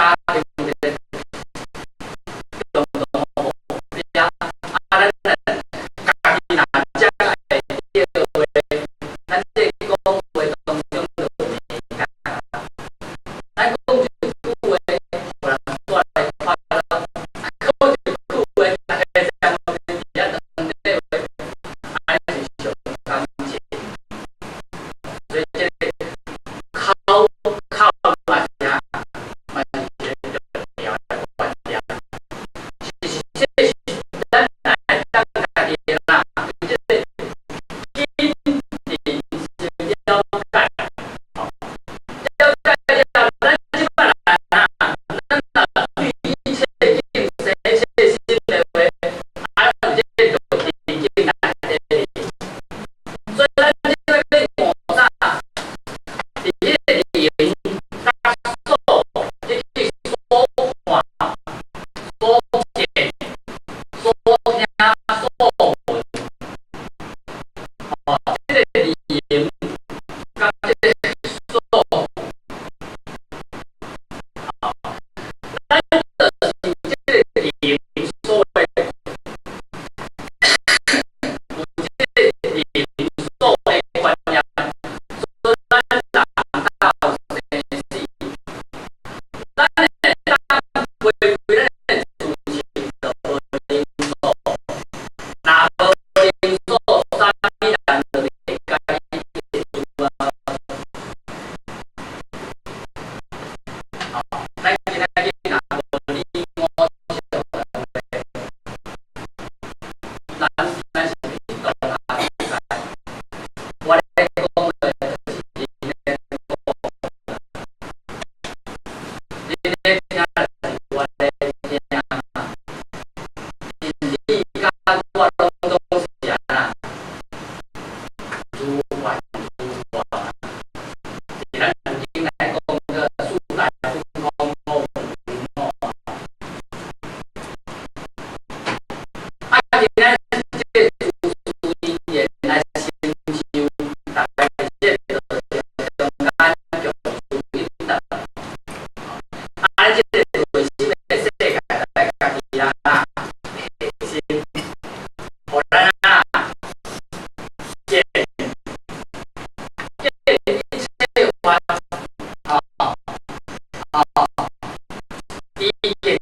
家庭一个共同的目標。啊，咱若家己若遮會對話，咱這個講話當中就有美感。咱講一句話，予人帶來快樂；講一句話，逐家將佇遐當底話，按呢是上感情。所以這個口口嘛是啥，嘛是一個重要的觀念。是這是咱來當家己的啦，這個心靈先了解，了解了，咱這擺來啊，咱若對一切境、生一切心的話，啊，這個就清淨內底。所以咱這個要悟啥？佇彼個靈佮所，你去所看、所見、所聽、所聞，哦，這個靈佮這個所，哦，咱就是有這個靈所的，有這個靈所的觀念，所以咱人到生死，咱會當回歸咱的自性，就無靈所。若無靈所，啥物人就袂共你接觸啊。好，咱今仔日若無你我笑的話，咱是袂當阿自在。我咧講的就是恁咧講，恁咧聽就是我咧聽。你佮我攏總是按怎？如幻如化。佇咱佛經來講，叫四大不空，空無我。啊，今仔日這個諸事因緣來成就，逐家佇這個道場中間共殊引導。啊，這個內心的世界，來家己人啊，提升，予咱啊見見一切法，哦哦，以見